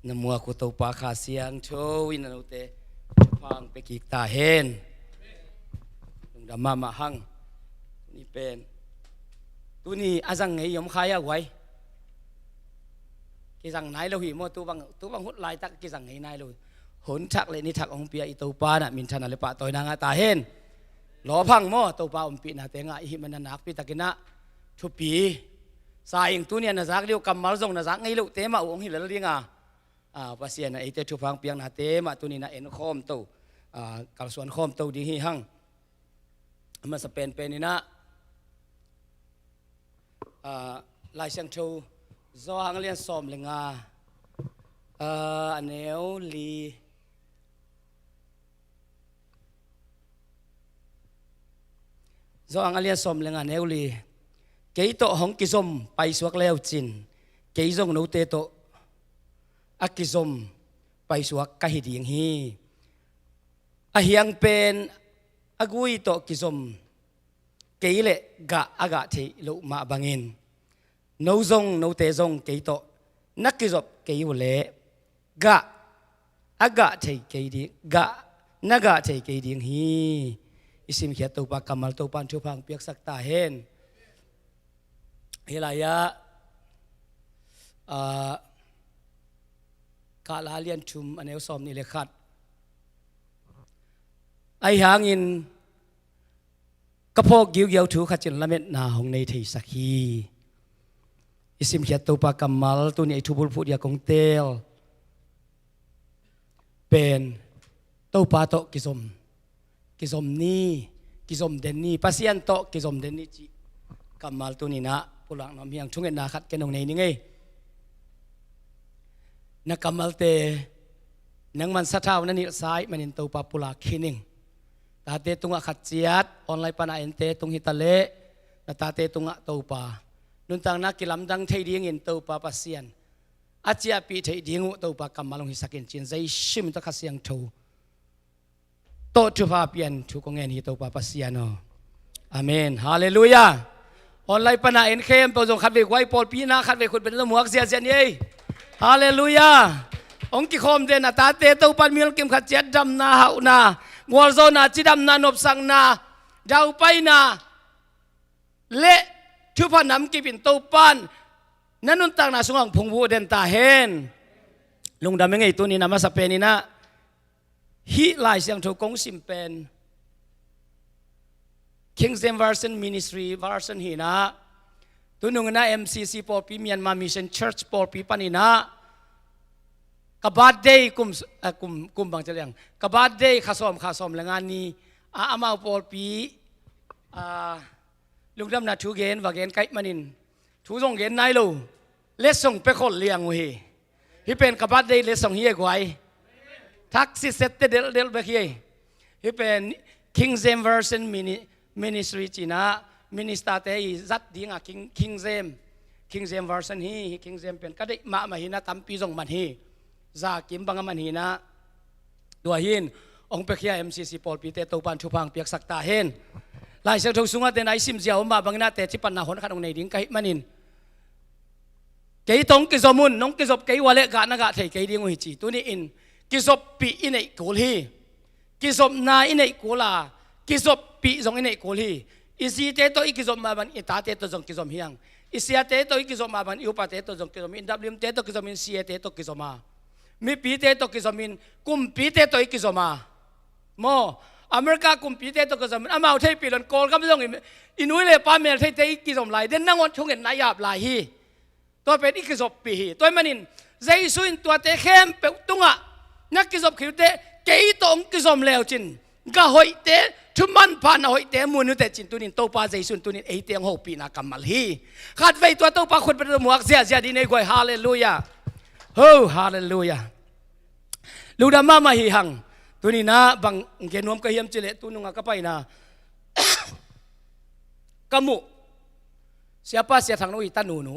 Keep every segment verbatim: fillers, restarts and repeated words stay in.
Na muak uh Topa Kha Siangtho in a note thupha hong pia kik ta hen. Lungdam mahmah hang. Tuni pen, tuni a zang ngei om kha hia guai? Kizang nai lo hi maw, tu bang, tu bang hun laitak kizang ngei nai lo hi. Hun thak le ni thak hong pia i Topa in a minthanna le pahtawina ngah ta hen. Lawp hang maw, Topa ompihnate ngah i hih manin a nakpi takin a thupi sa ing. Tuni a na zak ding uh kammal zong na zak ngei lohte mah uh hong hi lel ding a, a, Pasian in a eite thupha hong piaknate mah tuni in a en khawm to, a, kalsuan khawm to ding hi hang. A masa penpen in a, a, Lai Siangtho Johan a lian sawm le nga, a, a neu li. Johan a lian sawm le nga, a neu li. Kei tawh hong kizom paisuak le uh cin, kei zong note tawh a kizom paisuak ka hi ding hi. A hiang pen a gui tawh kizom kei le gah a gah theih loh mah bangin, no zong, note zong kei tawh na kizop kei uh leh gah a gah thei kei ding, gah na gah thei kei ding hi. I simkhiat Topa kammal Topa in thupha hong piaksak ta hen. Hih lai-ah, a, Kahla a lian thum, a neu sawm nih le khat. Ahi hangin ka phawk giugiau thu khat cin lametna hong nei theisak hi. I simkhiat Topa kammal tuni a i thubulphuh dia kong teel pen Topa tawh kizom, kizom ni, kizom den ni, Pasian tawh kizom den ni cih kammal tuni in a pulak nuam hi hang. Thungetna khat ken hong nei ning ei. Na kammalte nangman sathau na nilhsa ahih manin Topa pulak khin ing. Tate tungah khat ciat, online pan a ente tung hi ta leh, na tate tungah Topa nuntakna kilamdang thei dingin Topa Pasian a ciahpih theih ding uh Topa kammal hong hisak in cin, Jesu min tawh Kha Siangtho tawh thupha pian thu kong ngen hi Topa Pasian aw. Amen. Halleluiah. Online pan a en khempeuh zong khatvei guai, pawlpi na khatvei khut beng lo, muak ziahziah ni ei. Halleluiah. Hong kikhawm den a tate Topa in mi kim khat ciat damna, hauhna, gualzawhna, cidamna, nopsakna, daupaina le thupha namkip in Topa in na nuntakna sungah hong phungvuh den ta hen. Lungdam ing ei. Tuni in a masa pen in a hih Lai Siangtho kong sim pen King James Version Ministry Version hi in a, tu nung in a M C C pawlpi, Myanmar Mission Church pawlpi pan in a, ka birthday kum, a, kum, kum bang ci liang, ka birthday kha sawm, kha sawm le nga ni a, amau pawlpi, a, lungdamna thu gen va gen ka hih manin thu zong gen nai lo, letsong pia khol liang uh hi. Hih pen ka birthday letsong hi ei guai. Thak sitset te delhdelh bek hi ei. Hih pen King James Version mini-, Ministry ci in a, minister te i zat ding a King, King James, King James Version hi. Hih King James pen ka deih mahmah hi in a, tampi zong man hi. Za kim bang a man hi in a, tua hi in hong piakhia M C C pawlpite Topa in thupha hong piaksak ta hen. Lai Siangtho sungah den a i simzia om mah bang in a, teci panna hon khat hong nei ding ka hih manin, kei tawh hong kizom un, nong kizop kei uh leh gah na gah thei kei ding uh hi ci. Tuni in kizoppih i neih kul hi. Kizopna i neih kul a, kizoppih zong i neih kul hi. I zite tawh i kizop mah bangin i tate tawh zong kizom hi hang. I siate tawh i kizop mah bangin i upate tawh zong kizom hi. I N W M te tawh kizom in, C A te tawh kizom a, mipite tawh kizom in, kumpite tawh i kizom a, maw, America kumpite tawh kizom in, amau theihpih lo in Kawlgam zong i, i nu le pa meltheite i kizom lai den, nangawn thungetna i ap lai hi. Tua pen i kizoppih hi. Tua ahih manin Jesu in tuate khempeuh tungah na kizop khit uh teh, kei tawh hong kizom le uh cin, gah hoihte, thumanpha na hoihte mu un uh teh cin, tuni in Topa Jesu in tuni in eite hong hopihna kammal hi. Khatvei tua Topa khut beng lo, muak ziahziah dih ni ei guai. Halleluiah. Ho, halleluiah. Lungdam mahmah hi hang. Tuni in a bang gen nuam ka hiam cih leh, tu nung a ka paina ka muh Siapa Sia Thang No i tanu nu,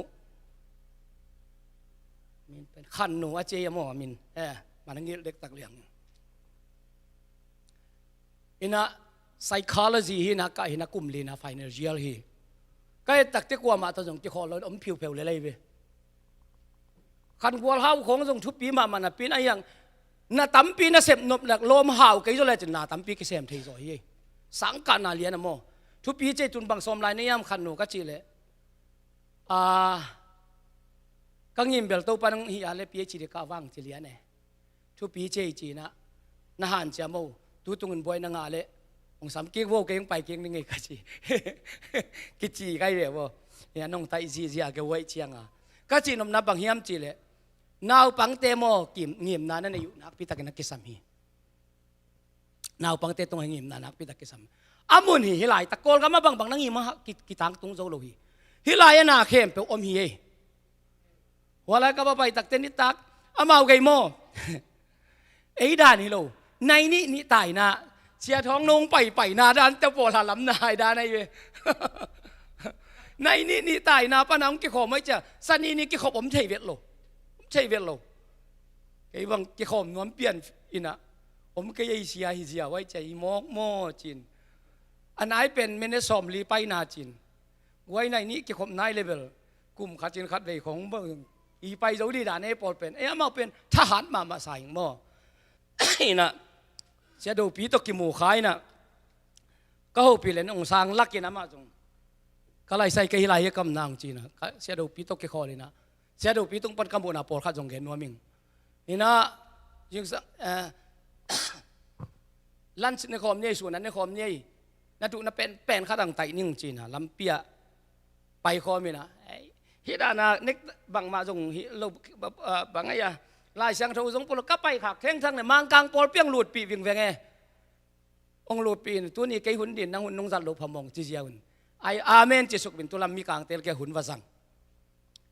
min pen Khan Nu a ci ei a maw, min, eh, man a ngilh dektak liang. In a, psychology hi in a, ka hi in a, kum li in a final year hi. Ka et tak teh kuamah tawh zong kikhawl lo in om phiupheu lel hi ve. Kan gualhau khawng zong thupi mahmah napi-in a hiang na tampi na sep nop nak lawm hau kei zaw lecin na tampi kisem thei zaw hi. Sangkahna lian a maw. Thupi cei tun bang sawm lai na hiam khan nu ka cih leh, a, ka ngim bel Topa nang hi a le PhD ka vang ci lian e. Thupi cei cinah na hanciam o. Tutungin buai na ngah leh hong sam kik vo, kei hong pai kik ni ngei ka ci. Kici kai ve vo. Nia nong taih zihziah ke uaih cianga ka cihnopna bang hiam cih leh, naupangte maw, kim, ngimna na nei uh nakpitakin a kisam hi. Naupangte tungah ngimna nakpitak kisam. A mun hi, hi laitak Kawlgam a bangbang na ngim a ki-, kitangtung zo lo hi. Hi lai a na khempeuh om hi ei. Hua lai ka va pai takte nitak amau gei maw? Ei dan hi lo. Nai nih nih taina, Sia Thawng nong paipaina dan te pawl halam na hai dan ahi ve. Nai nih nih taina pana hong kikhawm ahi cia, Sani ni kikhop om thei vet lo. Om thei vet lo. Kei bang kikhawm nuam pian inah om kei ei sia hi zia uai cia hi mawk maw cin. A nai pen mene sawmli paina cin. Guai nai nih kikhop nai level kum khat cin khat vei khong bang i pai zo di dan ei pawl pen. Ei amau pen thahat mahmah sa hing maw? Inah Sia Dopi tawh kimu kha inah ka hopih len ong sang lakin amah zong ka laisai ka hi lai hi kam nang cinah ka Sia Dopi tawh kikhawl inah Sia Dopi tung pan ka muhna pawlkhat zong gen nuam ing. Inah zingsang, eh, lunch ne khawm ni ei, sunan ne khawm ni ei, na duhna pen pen khat ang taih ning cinah lampi ah pai khawm inah. Hih dana nek bangmah zong hi lo, bang aia Lai Siangtho zong polo ka pai khak thengthang le Mangkang pawl piang lutpih vingveng e. Ong lutpih in tuni kei hun din nang hun nong zat loh phamawng ci ziau in. Ai amen ci suk bin tulam mi kangtel kei hun va zang.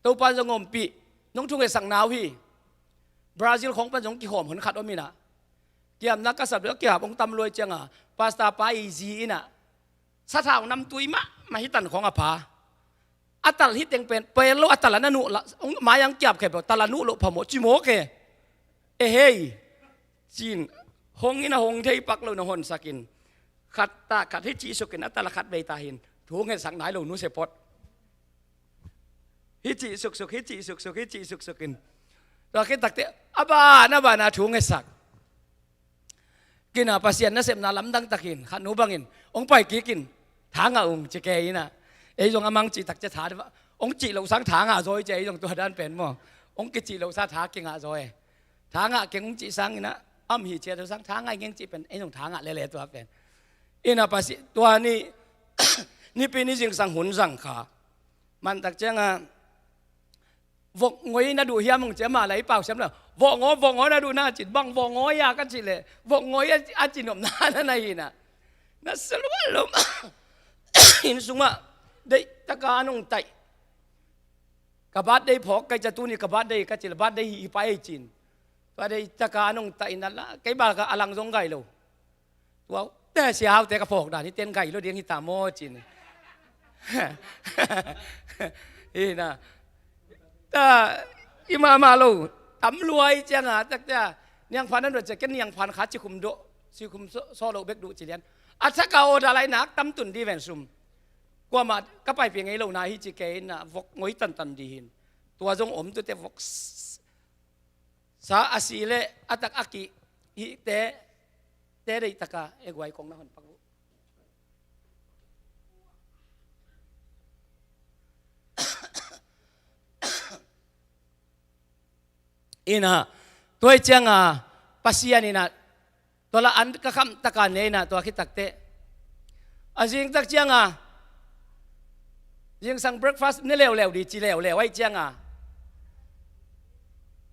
Topa zong ompih nong thungetsak nau hi. Brazil khong pan zong kihawm hun khat om inah kiamna ka sap le ka kihap ong tam luai cianga pasta pa i zi inah sathau namtui mah mah hi tan khong a pha. A tal hi teng pen pel lo, a tal a na nuh la, ong mai ang kiap khe pe tal a nuh loh phamawh ci mawk e. E hei cin hong ina hong thei pak lo na honsakin khat ta khat hi cih sukin a tal a khat vei ta hin thu ngetsak nai lo nu se pot. Hi cih suksuk, hi cih suksuk, hi cih suksukin tua khit takte a ban a ban a thu ngetsak. Kina Pasian nasepna lamdang takin khat nu bangin ong pai kikin tha ngah ung ci kei inah. Ei zong a mang cih takcia tha ong cih loh sang tha ngah zaw i ci ei zong tua dan pen maw. Ong kicih loh sa tha kingah zaw e. Tha ngah keng ong cih sang inah am hi cia tua sang tha ngah i ngeng cih pen ei zong tha ngah lele tua pen. Inah Pasian tua ni nipi ni zingsang hun zang kha man takcianga vok ngoi na duh hiam hong ci a mah la i pau siam lo. Vok ngoi, vok ngoi na duh na cin bang vok ngoi a ka cih leh vok ngoi a, a cinopna na na hinah na saluan lo. Inn sungah deih taka an hong taih. Ka birthday phawk kai ca tuni ka birthday ka cih leh birthday hi hi pai ei cin. Tua deih taka an hong taih inah la kei bal ka a lang zong gai lo. Tua te sia haute ka phawk dan hi ten gai lo ding hi ta maw cin. Hi na ta i mahmah lo tam luai cianga takte a niangphan an ruat cia ken niangphan kha cikhum doh cikhum sawh loh bek duh ci lian. A thaka aw dalai nak tam tun di ven sum. Kuamah ka paipih ngei lo na hi ci kei na vok ngoi tantan di hin. Tua zong om tute vok sa a si le a tak a kih hihte te deih taka e guai kong na hon pak uh. Ina tuai cianga Pasian ina tua la an ka khamh taka ne ina tua khit takte a zing tak cianga zingsang breakfast ne leuleu di ci leuleu ai cianga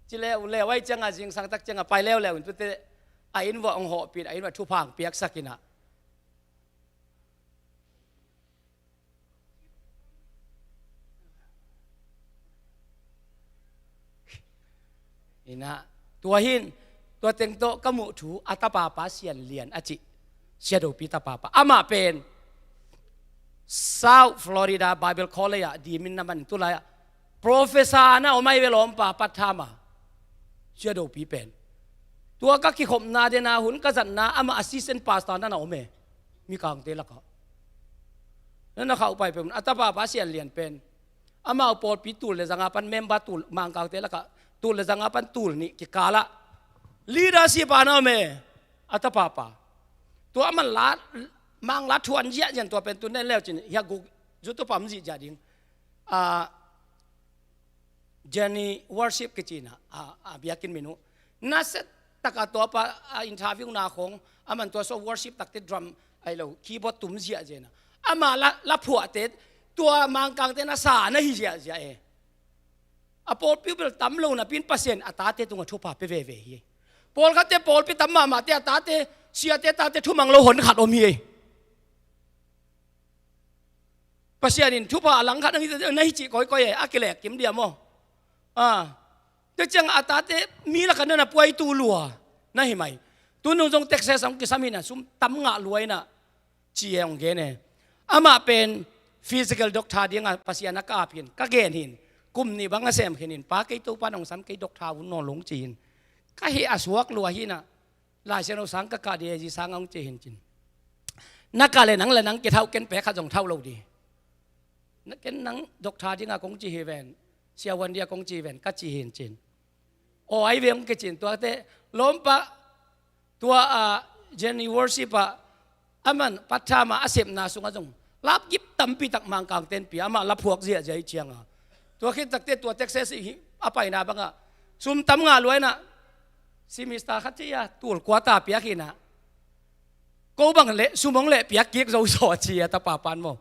ci leuleu ai cianga zingsang tak cianga pai leuleu in tute a inn vuah hong hawhpih a inn vuah thupha hong piaksak ina ina tua hin tua teng tawh ka muh thu a tapapa Sian Lian a cih Sia Dopi tapapa amah pen South Florida Bible College ah dimin na man tulai ah professor na om ai ve lawmpa pathama Sia Dopi pen tua ka kikhopna dena hun ka zatna ama assistant pastor na na om e. Mikangte lakah na na khauh pai pen a tapapa Sian Lian pen amau pawlpi tul le zanga pan member tul Mangkangte lakah tul le zanga pan tul nih kikalah leadership a na om e, a tapa pa. Tua a man la, mang la thuan ziahziah, tua pen tu nen leu cin, hia guk zu tu pam zihziah ding. A, Jenny Worship kicina, a, a biakinn min uh. Nasia taka tua pa, a, interview na khong, a man tua so worship takte drum, ai lo, keyboard tum ziahziah na. Ama la, la phuahte, tua Mangkangte na sa na hi ziahziah e. A pawlpi bel tam lo napi in Pasian a tate tungah thupha pia veve hi. Pawlkhatte pawlpi tam mahmahte a tate, siate tate thumang lo hon khat om hi. Pasian in thupha a lang khat na hi, na hi cih kawikawi e, a kilek kim dia maw. A, tua ciang a tate mi lakah na na puaitu lua na hi mai. Tunung zong Texas hong kisam hi na, sum tam ngah lua hi na, ci e hong gen e. Amah pen physical doctor dinga Pasian a ka ap hin, ka gen hin, kum nih bang a sem khin hin, pa kei Topan hong sam kei, doctor un nawn lo ci hin. Ka heh a suak lua hi na, Lai Siangtho sang ka kah dih e, zi sang a hong ci hin cin. Na kah le nang le nang kithauh, ken pek khat zong thauh lo dih. Na ken nang doctor dinga kong ci hi ven, siavuan dia kong ci hi ven, ka ci hin cin. Aw ai ve hong kicin tuate, lawmpa, tua a, Jenny Worship a, a man part time a, a sepna sungah zong lapgip tampi tak Mangkangten pia, amah laphuak ziahziah hi cianga. Tua khit takte tua Texas hi a paina bangah, sum tam ngah lua hi na, semester khat ci a, tul kua ta piak hi na. Ko bang le, sum hong le piak kik zo zaw ci a tapa pan maw.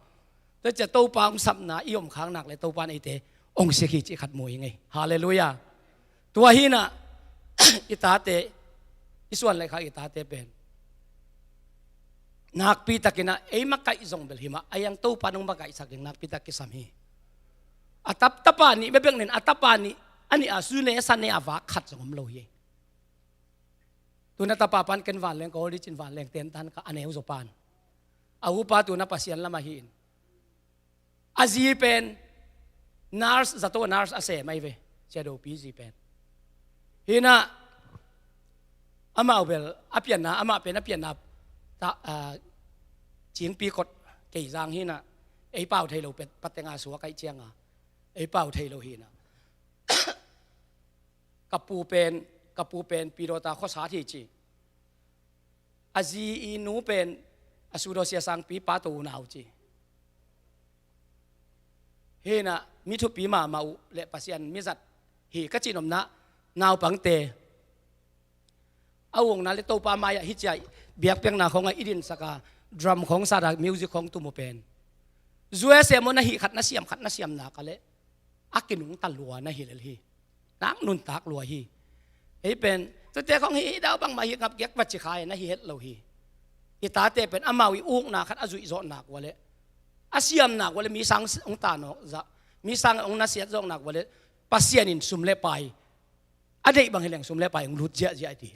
Tua ciah Topa hong sapna i om khak nak le Topa in eite hong sik hi cih khat mu hi ngei. Halleluiah. Tua hi na, i tate, i suan le khak i tate pen nakpi takin a, ei makaih zong bel hi mah, a iang Topa in hong makaihsak ding nakpi tak kisam hi. A tap tapa nih bebek nin, a tapa nih, a nih a su ne sa ne a vak khat zong om lo hi. Tuna tapa pan ken vanleng ka awl dih cin vanleng tentan ka a neu zaw pan. A upa tuna Pasian lamah hi in. A zi pen nurse, zato nurse a sem ahi ve. Sia Dopi zi pen. Hi na, amau bel a pianna, amah pen a pianna ta, a, cingpi kot kei zang hi na, ei pau thei lo pet, patenga suak aih cianga ei pau thei lo hi na. Ka pu pen, ka pu pen Pidawta khuasat hi ci. A zi i nu pen a Sudaw Sia Sangpi pa to unau ci. Hi na, mi thupi mahmah uh le Pasian mizat hi ka cih nopna, naupangte a ukna le Topa mai-ah hi ciah biakpiakna khawngah i dinsak a, drum khawng sat a, music khawng tum uh pen, U S A maw na hih khat na siam, khat na siam nak a le a kinungta lua na hi lel hi. Nak nuntak lua hi. Ei pen, tute khawng hi dau bangmah hi ngap giak va ci khai na hi het lo hi. I tate pen amau i ukna khat a zuih zawh nak ua le, a siam nak ua le, mi sang hong tanawk zah, mi sang hong nasiat zawk nak ua le, Pasian in sum le pai, a deih bang hi leng sum le pai hong lut ziahziah i ti.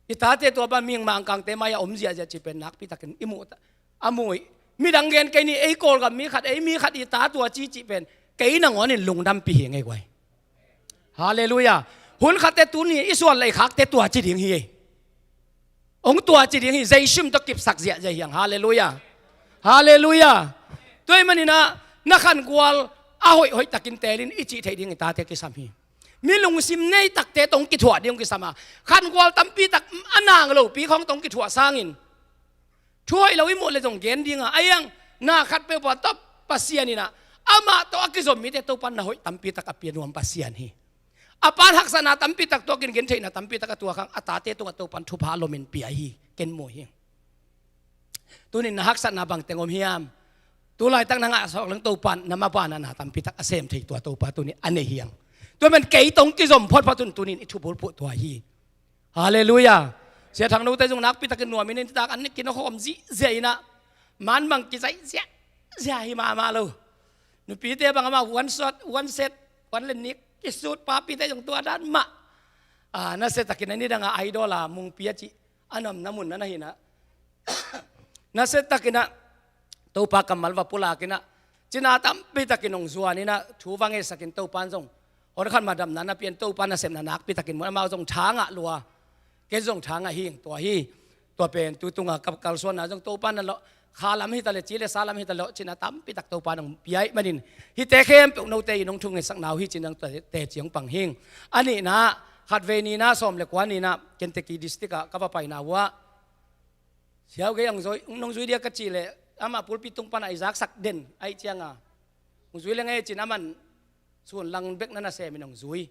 I tate tua bang ming Mangkangte mai-ah om ziahziah cih pen nakpi takin i muh ta, a muh i, midang gen kei ni, ei Kawlgam mi khat, ei mi khat i ta tua ci cih pen kei nangawn in lungdampi hi ngei guai. Halleluiah. Hun khatte tuni i suan lei khakte tua ci ding hi ei. Hong tua ci ding hi, Jesu min tawh kipsak ziahziah hiang. Halleluiah. Halleluiah. Tua ahih manin ah, na khangual a hoihhoih takin teelin i cih theih ding i tate kisam hi. Mi lungsim nei takte tawh hong kithuah ding hong kisam a, khangual tampi tak a nang lopi khawng tawh hong kithuah sangin, thu hoih lo i muh le zong gen ding a, a iang na khat peuh peuh a tawh Pasian in ah, amah tawh a kizom mite Topa in na hoih tampi tak a pia nuam Pasian hi. A pa'n haksatna tampi tak tuakin gentheihna tampi tak a tuak hang, a tate tungah Topa in thupha a lomin pia hi, ken mu hi. Tunin na haksatna bangteng om hiam? Tulaitak na ngahsak leng Topa in na mabanah na tampi tak a sem thei tua Topa tunin a nei hiang. Tua man kei tawh hong kizom photphot un tunin i thubulphuh tua hi. Halleluiah. Sia Thang Note zong nakpi takin nuamin in tak an kin a khawm zihziah in ah, man bang kizaih ziahziah hi mahmah lo. Nupite bang amah one shot, one set, one le nik kisut, papite zong tua dan mah. Ah, nasia takin a nidang a idol a mungpi a cih a namna mun na na hi na. Nasia takin ah Topa kammal va pulak in ah, cina tampi takin hong zuan in ah, thu va ngetsak in Topa in zong hon khat mah damna na pia in, Topa nasepna nakpi takin mu in, amau zong tha ngah lua, ken zong tha ngah hi ing tua hi. Tua pen tu tunga ka kalsuanna zong Topa in a lo, kha lam hi ta le, ci le sa lam hi ta le, cina tampi tak Topa nong pia ahih manin, hihte khempeuh note in hong thungetsak na uh hi cin nang teci hong pang hing. A nihna, khatvei nihna, sawm le kua nihna, Kentucky District ah ka va paina uh ah, siau gei ang zoi, nong zui dia ka ci le, amah pulpit tung pana i zaksak den, ahih cianga, nong zui le ngei cin aman sun lang bek na na semin hong zui.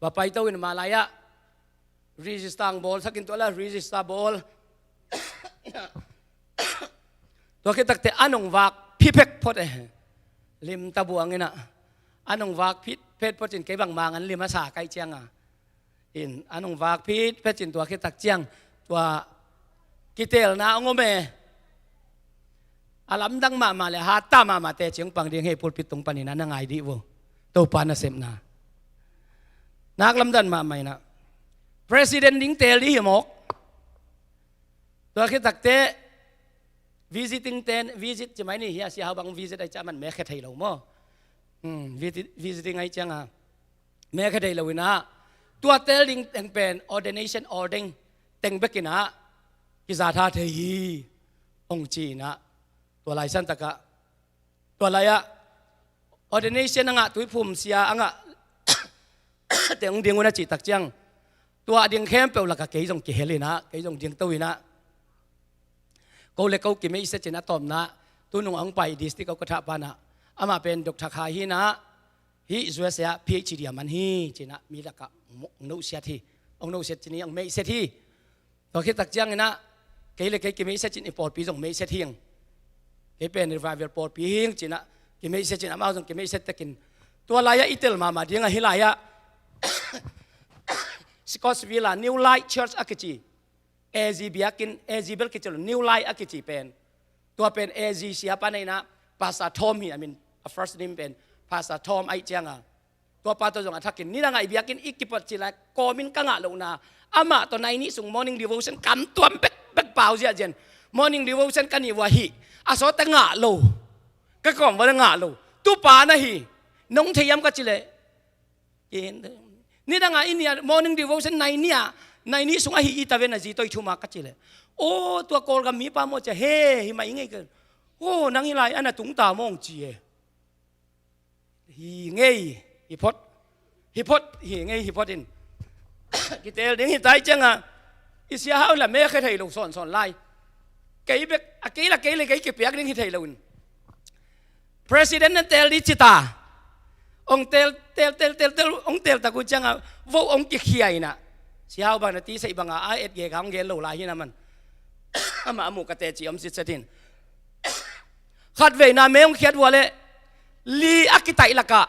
Va paito in mah lai-ah register ang bawlsakin tua la register bawl. Tua khit takte a nong vak phipek phot e. Lim tabuang inah a nong vak phipek phot in kei bang mangan lim a sa kai cianga in a nong vak phit phet cin tua khit tak ciang tua kitelna hong om e. A lamdang mahmah le hatta mahmah teci hong pang ding hi pulpit tung panin a na ngai dih vo. Topa nasepna nak lamdan mahmah inah president ding tel dih hi mawk. Tua khit takte visiting ten visit ci mai ni hi a, sia hau bang visit ai ca man me khe thei lo maw. Hmm, visit, visiting ai cianga me khe thei lo inah tua tel ding teng pen ordination ordain teng bek inah kiza tha thei hi hong ci inah tua lai san takah tua lai-ah ordination a ngah tuiphum sia a ngah teng hong ding un a cih tak ciang tua ding khempeuh lakah kei zong kihel inah kei zong dingto inah ko le ko kimeihset cin a tawpna tunung a hong pai district ko ka thah panah amah pen Doctor Khai hi inah hih U S A ah P H D a man hi cinah mi lakah hong nosiat hi. Hong nosiat cin hi hong meihset hi. Tua khit tak cianginah kei le kei kimeihset cin i pawlpi zong meihset hing. Kei pen revival pawlpi hing cinah kimeihset cin amau zong kimeihset tekin tua lai-ah i tel mahmah dingah hih lai-ah Scottsville ah New Light Church a kici A Z biakinn, A Z bel kici lo, New Light a kici pen tua pen A Z siapa nei inah Pastor Tom hi a min, a first name pen Pastor Tom ahih cianga tua pa tawh zong a thakin nidangah i biakinn i kipot ci lai kawmin ka ngah lohna amah tawh nai nih sung morning devotion kam tuam bekbek pau ziahzian morning devotion ka nih uh ahih a sawt a ngah lo. Ka kawm val a ngah lo. Tupa na hi nong thei hiam ka ci leh nidangah i nia morning devotion nai nih ah nai nih sung ahi i ta ve na zi toi thuma ka ci leh aw tua Kawlgam mipa maw cia he hi mah i ngei ka aw nang hi lai a na tungta mawng ci e. Hi ngei hi phot hi phot hi ngei hi phot in kitel ding hi tai cianga i sia hau la me khe thei lo sawnsawn lai. Kei bek a kei la kei le kei kipiak ding hi thei lo in president na tel di cita ong tel tel tel tel tel ong tel taku cianga vo ong kikhia inah sia hau bang na ti sei banga a et ge ka ong gen lo lai hi na man amah a muh ka teci om sitset in khatveina me hong khiat vua le li a kitaih lakah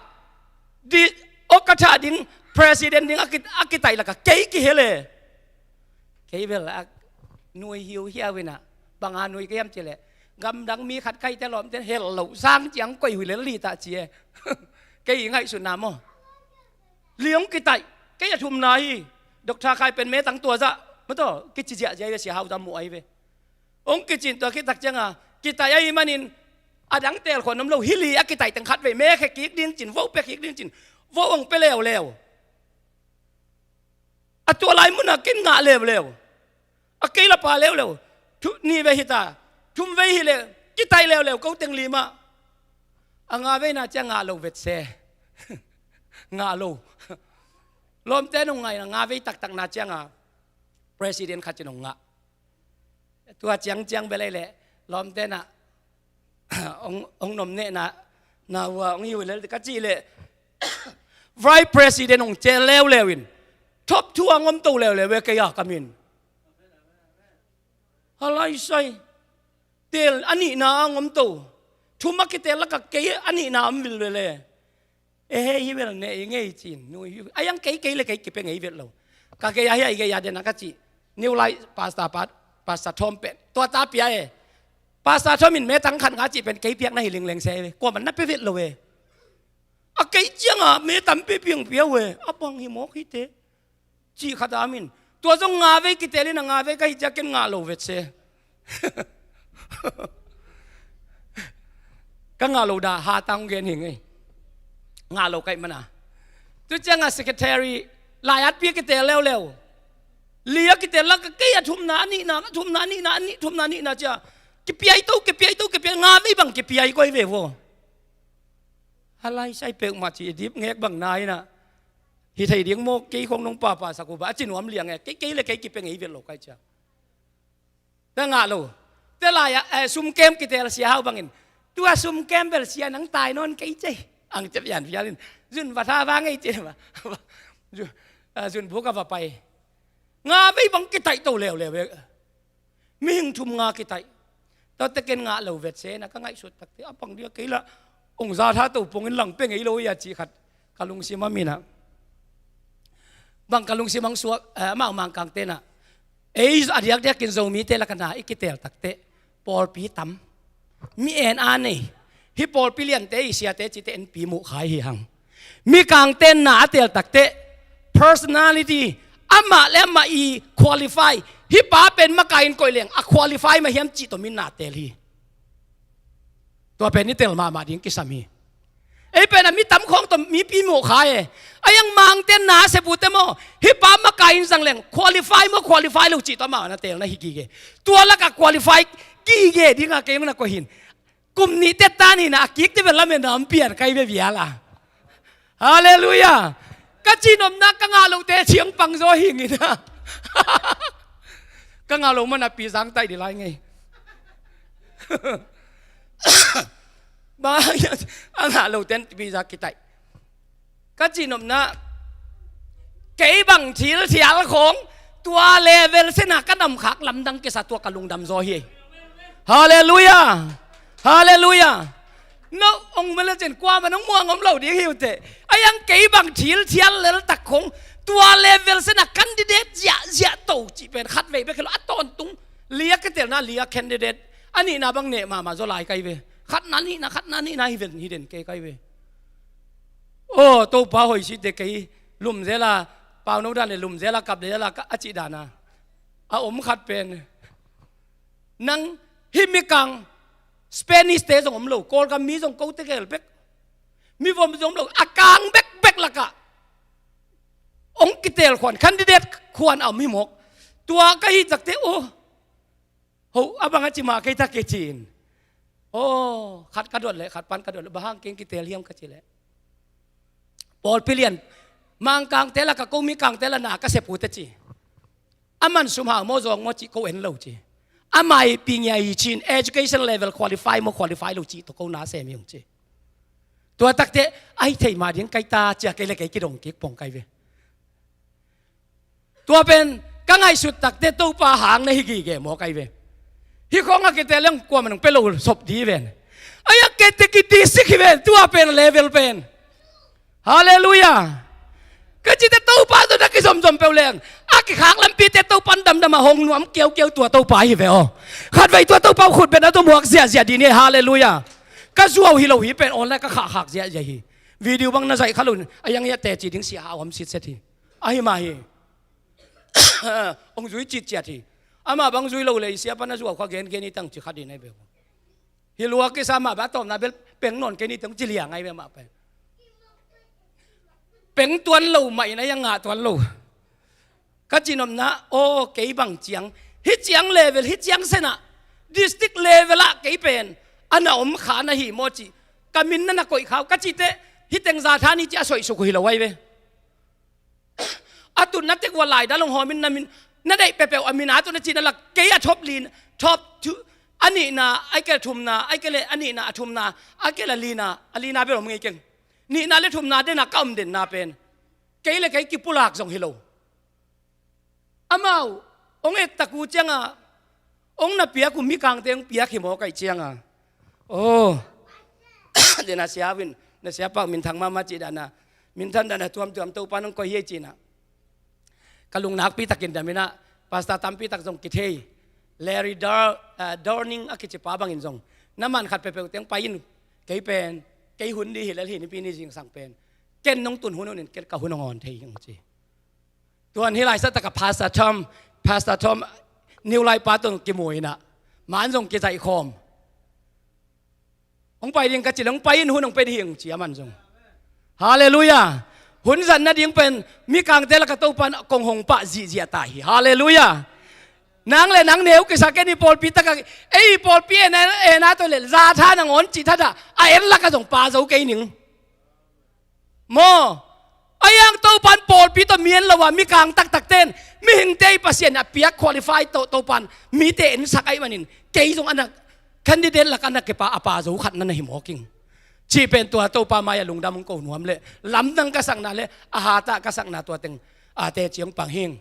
di okatha ding president ding a ki- a kitaih lakah kei kihel e. Kei bel a nui hiuhiau inah banga nui ka hiam ci leh gamdang mi khat kaite lawmte hel loh sang ciang koih huih lel li tah ci e. Kei i ngaihsutna maw li hong kitaih kei a thumna hi. Doctor Khai pen me tang tua zah mataw kici ziahziah hi ve sia hau zah muh ahi ve. Hong kicin tua khit tak cianga kitaih ahih manin a dang tel khuan om lo hi li a kitaih teng khat vei me khe kik ding cin vo pe kik ding cin vo hong pe leuleu. A tua lai munah ken ngah leuleu a kei la pa leuleu. Thu ni vei hita thum vei hileh kitaih leuleu ko teng li mah. A nga veina ciang ngah lo vet se ngah lo. Lawmte nong ngaina nga vei taktakna cianga president khat cin hong ngah. Tua ciangciang belei leh lawmte nah hong nomnehna na uh ah hong hi uh lel ka cih leh vice president hong cel leuleu in top two ah hong om to leuleu ve kei a ka min. A laisai tel a nihna ah hong om to. Thum a kitel lakah kei a nihna om vil vele. E he hi vel ne i ngei cin nu hi a yang kei kei le kei kipe ngei vet lo. Ka gei a hi a i gei a den a ka cih New Light pastor pat pastor Thom pen tua ta pia e. Pastor Thom in me tang khat nga cih pen kei piak na hi lingleng se ve kua man na pe vet lo ve. A kei cianga me tampi piang pia ve a bang hi mawk hi te. Cih khat a min tua zong nga vei kitelin a nga vei ka hi ciakin ngah lo vet se. Ka ngah lo dah hatang gen hi ngei. Ngah lo kaih mana tu cianga secretary lai-at pi kitel leuleu. Li a kitel lak a kei a thumna a nihna, a thumna a nihna, a nih thumna a nihna cia. Kipiai to, kipiai to, kipiai nga vei bang kipiai koi ve vaw. A laisai peuhmah ci i dip ngek bang na inah. Hi thei ding maw kei khong nong papa sak uh ba a ci nuam liang e, kei kei le kei kipia ngei vet lo kai cia. Te ngah lo. Te lai-ah eh, sumkem kitel sia hau bangin. Tua sumkem bel sia nang tai nawn kei cei. Ang cep yan vialin. Zun va tha va ngei cei va. Zun, ah, zun buk a va pai. Nga vei bang kitaih to leuleu ve. Mihing thum nga kitaih. Tua te ken ngah lo vet se na ka ngaihsut takte a pang dia kei lah. Ong za tha to pongin lang pe ngei lo ia ci khat. Ka lungsim a minah. Bang ka lungsim ang suak, eh, amau Mangkang tenah. Ei a diakdiakin Zomite lakana i kitel takte. Pawlpi tam. Mi en a nei. Hi pawlpi liante i siate cite en pi muh khai hi hang. Mi kangtenna a tel takte. Personality. Amah le amah i qualify. Hi pa pen makain koih leng a qualify ma hiam cih to min na tel hi. Tua pen i tel mahmah ding kisam hi. Ei pen a mi tam khawng tawh mipi muh kha e. A yang Mangte na sepute maw. Hi pa makain zang leng qualify maw qualify lo cih tawh amau na tel na hi gige. Tua lakah qualify gige dingah kei muna koi hin. Kum nih te tan hinah a kik te ve lamen na om pian kai ve viala. Halleluiah. Ka cihnopna ka ngah lote ciang pangzaw hingin a. Ka ngah lo mana pizang taih di lai ngei. Bang a ngah loten pizang kitaih. Ka cihnopna kei bang thil thial khong tua level sena ka damkhak lamdang kisa tua ka lungdam zaw hi. Halleluiah. Halleluiah. No ong mele cin kuama nong muang om lo ding hiu te. A yang kei bang thil thial lel tak khong tua level sena candidate ziah ziah to cih pen khat vei bek hilo a tawntung lia ka telna lia candidate a nihna bang neh mahmah zaw lai kai ve. Khatna nihna khatna nihna hi ven hi den kei kai ve. Aw Topa hoih site kei lum zela pau no dan le lum zela kap zela a cih dana a om khat pen. Nang hi mikang Spanish te zong om lo, Kawlgam mi zong kote gel bek, mivom zong om lo, a kang bekbek lakah ong kitel khuan candidate khuan a om hi mawk. Tua ka hi takte aw ho a bang a ci mah kei tak kei ci-in. Aw khat ka dot leh khat pan ka dot leh bang hang keng kitel hiam ka ci leh. Pawlpi lian Mangkangte lakah ko mikangte la na ka sep uh te ci. A man sum hau maw zawng maw cih ko en lo ci. A mai pi ngia hi cin education level qualify maw qualify lo cih tawh ko na sem hi ung ci. Tua takte ai thei mah ding kai ta cia kei le kei kidong kik pong kai ve. Tua pen ka ngaihsut takte Topa hang na hi gige maw kai ve. Hi khong a kite leng kuama nong pe lo sop di ven. Ai a kete kiti sik hi ven tua pen level pen. Halleluiah. Ka cite Topa tawh na kizomzom peuh leng a kikhak lampite Topa an damdam a hong nuam kiaukiau tua Topa hi ve aw. Khatvei tua Topa khut bet a tawh muak ziahziah dih ni. Halleluiah. Ka zuau hi lo hi pen online ka khahkhak ziahziah hi. Video bang na zaih kha lo a yang iah teci ding sia hau ham sitset hi. Ahi mah hi. Ong zui citciat hi. Amah bang zui lo le i sia pan a zuau kha gengen i tang ci kha dih nai beu. Hi lua kisa mah ba tawmna bel peng nawn kei ni teng ci liang ai ve mah pen. Peng tuan lo mah in a iang ngah tuan lo. Ka cihnopna aw kei bang ciang hi ciang level hi ciang sena district level ah kei pen a na om kha na hi maw ci. Ka min na na koih khau ka cite hi teng za tha ni ci a soihsuk uh hi lo ai ve. A tutna tek ua laidal hong hawmin na min na deih pepeuh a min a tutna cihna lak kei a thop lin thop thu a nihna ai kei le thumna ai kei le a nihna a thumna ai kei le a lina a lina bel om ngei keng. Nihna le thumna dena ka om denna pen kei le kei kipulak zong hi lo. Amau hong et tak uh cianga hong na piak uh mikangte hong piak hi maw kaih cianga. Aw dena sia uh in na sia pak minthang mahmah cih dana minthan dana tuamtuam Topa nong koih hi ei cihna. Ka lung nakpi takin daminah pasta tampi tak zong kithei Larry Dar, uh, Dorning a kici pa bangin zong na man khat peuhpeuh teng pai in kei pen kei hun di hi lel hi nipi ni zingsang pen ken nong tun hun unin ken ka hun hong awn thei hing ci. Tuan hi laisa taka Pastor Tom, Pastor Tom New Life pa tun kimu inah man zong kizaih khawm. Hong pai ding ka ci le hong pai in hun hong pe ding hing ci a man zong. Halleluiah. Hun zat nading pen mikangte lakah Topa in kong hong pah zihziah ta hi. Halleluiah. Nang le nang neu kisa ken i pawlpi takah, ei i pawlpi ena, ena tawh le zatha nangawn cih thatah a en lakah zong pa zo kei ning. Maw, a hiang Topa in pawlpi tawh mi en lo a, mikang taktakte in mihingte i Pasian a piak qualify tawh Topa in mite ensak ahih manin kei zong a na candidate lakah a na kepa a pa zo khat na na hi mawk ing. Cih pen tua Topa mai-ah lungdam hong ko nuam leh lamdang ka sakna leh a hatah ka sakna tua teng a teci hong pang hing.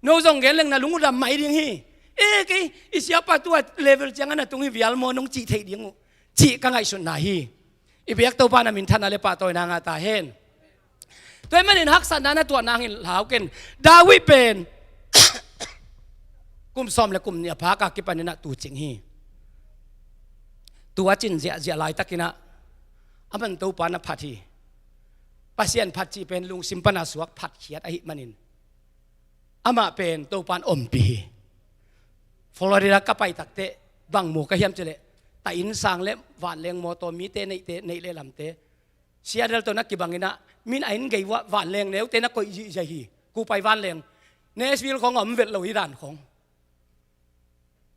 No zong gen leng na lung uh dam mai ding hi. E kei i siapa tua level ciang a na tung hi vial maw nong cih theih ding uh. Cih ka ngaihsutna hi. I biak Topa na minthanna le pahtawina ngah ta hen. Tua ahih manin haksatna na tuahna hangin lau ken. David pen kum sawm le kum nih a phak a kipanin ah tu cing hi. Tu a cin ziahziah laitakin ah aman Topa na phat hi. Pasian phat cih pen lungsim pana suak phatkhiat ahih manin amah pen Topa in ompih hi. Florida ka pai takteh bang mu ka hiam cih leh ta inn sang le vanleng mawtaw mite neihte neih le lamte Seattle tawh na kibangin ah min a inn gei uh ah vanleng neute na koih zihziah hi. Kupai vanleng Nashville khawng a om vet lo hi dan khawng.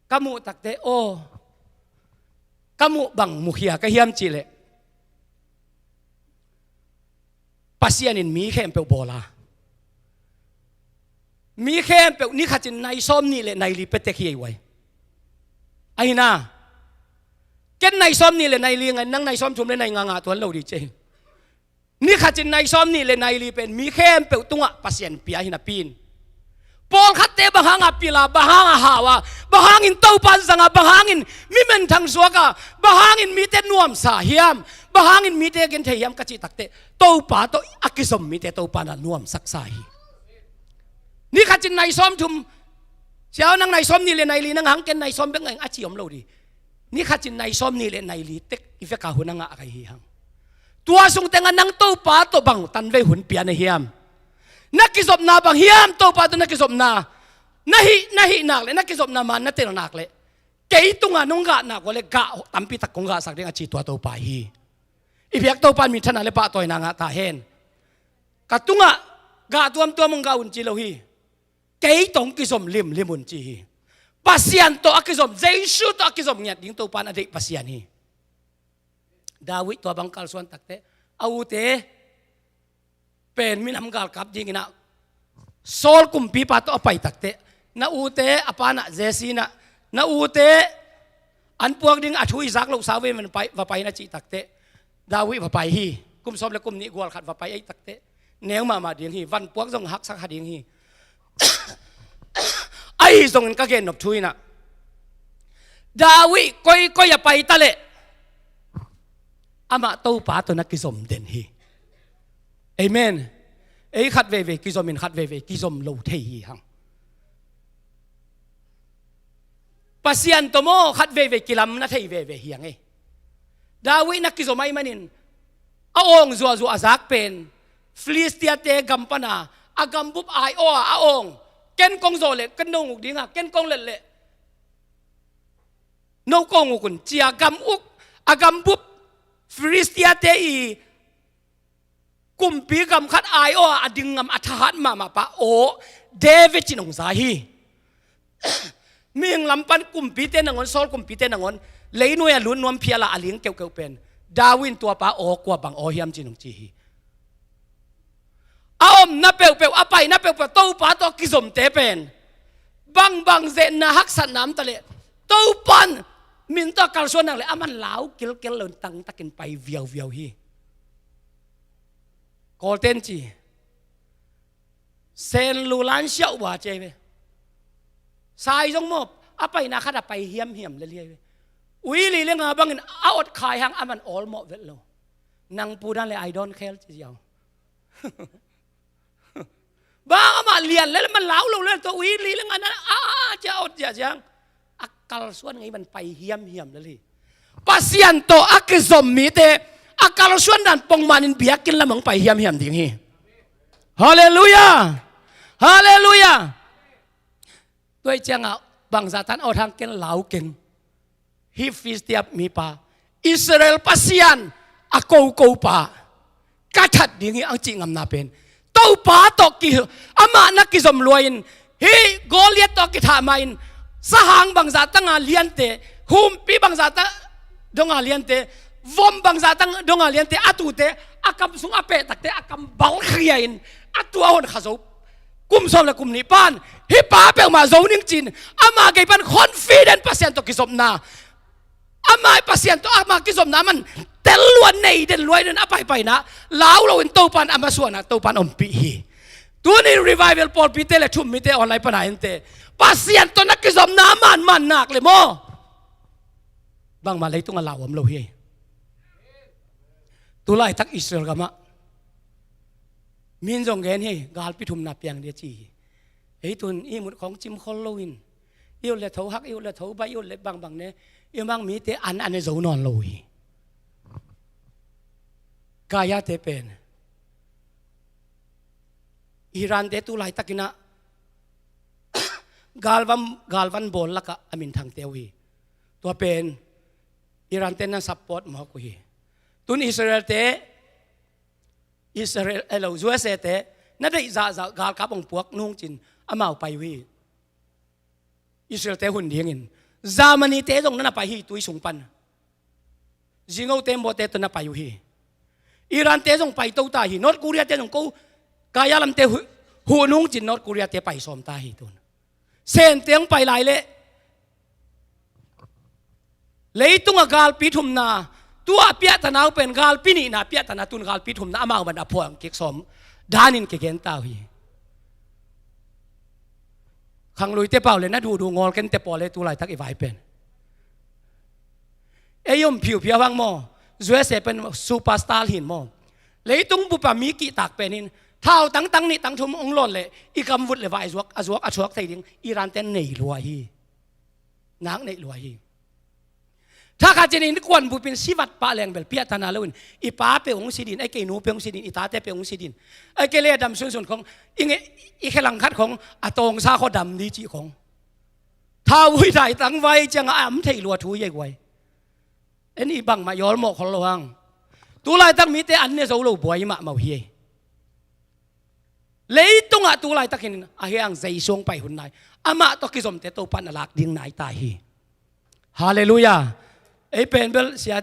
Ka muh takteh aw, ka muh bang mukhia ka hiam cih leh Pasian in mi khempeuh bawl a, mi khempeuh ni khatin nai sawm nih le nai li pia tek hi ei uai. Ahi na, ken nai sawm nih le nai li ngai, nang nai sawm thum le nai nga ngah tuan lo ding ci hi. Ni khatin nai sawm nih le nai li pen mi khempeuh tungah Pasian pia hi napi in, pawlkhatte bang hanga pil a, bang hanga hau a, bang hangin Topa in zang a, bang hangin mi menthang suak a, bang hangin mite nuamsa hiam, bang hangin mite genthei hiam ka cih takteh Topa tawh a kizom mite Topa in a nuamsaksa hi. Ni khatin nai sawm thum, sia aw nang nai sawm nih le nai li nang hang, ken nai sawm bek ngai a ci om lo ding. Ni khatin nai sawm nih le nai li tek i veka hun a ngah a kai hi hang. Tua sung tengah nang Topa tawh bang tanvei hun pia na hiam? Na kizopna bang hiam? Topa tawh na kizopna, na hih, na hih nak le na kizopna man na tel nak le kei tungah nong gah nak uh le gah tampi tak kong gahsak ding a ci tua Topa hi. I biak Topa in minthanna le pahtawina ngah ta hen. Ka tungah gah tuamtuam hong gah un ci lo hi. Kei tawh hong kizom limlim un ci hi. Pasian tawh a kizom, Jesu tawh a kizom ngiat ding Topa in a deih Pasian hi. David tua bang kalsuan takteh a ute pen minam galkap dingin ah Saul kumpipa tawh a pai takteh na ute a pa na Jesse na, na ute an puak ding a thu i zak loh sa ve man pai, va pai na cih takteh David va pai hi. Kum sawm le kum nih gual khat va pai ei takteh neu mahmah ding hi. Van puak zong haksa kha ding hi. Ahi zongin ka gennop thu in ah David koikoi a pai ta leh amah Topa tawh na kizom den hi. Amen. Ei khat veivei kizom in khat veivei kizom lo thei hi hang. Pasian tawh maw khat veivei kilam na thei veivei hi hang ei. David na kizom ahih manin a awng zuahzuah a zak pen Filistiate gam pana a gambup ai aw a a awng, ken kong zaw leh ken no nguk ding a, ken kong let leh no kong uk un ci a gam uk, a gambup Filistiate i kumpi gam khat ai aw a a ding ngam a thahat mahmah pa aw David cin hong za hi. Mihing lam pan kumpite nangawn, Saul kumpite nangawn leinuai a lut nuam phial a a ling keuhkeuh pen David in tua pa aw kua bang aw hiam cin hong ci hi. A omna peuhpeuh, a paina peuhpeuh Topa tawh a kizomte pen bangbang zetna haksatna om ta leh Topa in min tawh a kalsuan nak leh aman lau kilkel lo in tangtakin pai viauviau hi. Kawlten ci Sen lu lan siauh bua cia hi ve. Sai zong maw a paina khat a pai hiamhiam lel hi ve. Ui li le nga bangin a ot khai hang aman awlmawh vet lo. Nang pu dan le I don't care ci ziau. Bang amah lian le man lau lo le tawh ui li le nga nan a a cia ot cia ciang a kalsuan ngei man pai hiamhiam lel hi. Pasian tawh a kizom mite a kalsuan dan pongmanin biakinn lam hong pai hiamhiam ding hi. Halleluiah. Halleluiah. Tua hi ciangah bangzah tan awt hang ken lau keng. Hih Filistia mipa Israel Pasian a kokopa ka that ding hi ang cih ngamna pen Topa tawh ki, amah na kizom lua-in, hih Goliath tawh kithah mah in, sahang bangzah tanga liante, humpi bangzah ta donga liante, vom bangzah tang donga liante, a tute a kam sung a pehtakte a kam balkhia-in a tua hon kha zo. Kum sawm le kum nih pan hih pa peuhmah zo ning cin, ama gei pan confident Pasian tawh kizopna, ama Pasian tawh ama kizopna man tel lua, nei den lua in a paipaina lau loin Topan ama suahna Topan ompih hi. Tuni revival pawlpite le thummite online pana ente, Pasian tawh na kizopna manman nak le maw, bangmah leitung a lau om lo hi. Tulaitak Israel gamah min zong gen hi, galpi thumna piang dia ci hi. Ei tun i mut khong cim khol loin, i ut le tho hak, i ut le tho bai, i ut le bangbang ne, i mang mite an an e zo nawn lo hi. Gayate pen Irante tulaitakinah galvan, galvan bawl lakah a minthangte uh hi. Tua pen Irante na support mawk uh hi. Tun Israelte, Israel, eh, lo, U S A te na deih zahzah galkap hong puak nungcin amau pai uh hi. Israelte hun dingin Germany te zong na na pai hi, tui sung pan. Zingote mawte tawh na pai uh hi. Irante zong pai to ta hi. North Korea te zong ko, Kaya lamte huh, huh nungcin North Korea te pai sawm ta hi tun. Sente hong pai lai leh leitunga galpi thumna, tua piahtana uh pen galpi nihna piahtana, tun galpi thumna amau ban a phuang kik sawm danin kigen ta uh hi. Khangluite pau le na duhduh ngawl kente pawl le tulaitak i vai pen ei om phiuphia vang maw, U S A pen superstar hin maw. Leitung bupa mi kihtak pen in thau tangtang nih tangthum hong lawn leh i kam vut le vai zuak a zuak a thuak thei ding Irante nei lua hi. Nak neih lua hi. Thakhat cin innkuan bupin sivat pah leng bel piahtana loin i pa peuh hong si din, ai kei nu peuh hong si din, i tate peuh hong si din, ai kei le a dam sunsun khong i nge, i khe langkhat khong a tawngsa khaw dam di cih khong. Thau hui dai tangvai cianga a am thei lua thu i ei guai. En i bangmah yawlmawh khol lo hang. Tulaitak mite an ne zo lo buai mahmah uh hi ei. Leitungah tulaitakin a hiang Jesu hong pai hun nai, amah tawh kizomte Topan a lak ding nai ta hi. Halleluiah. Ei pen bel sia,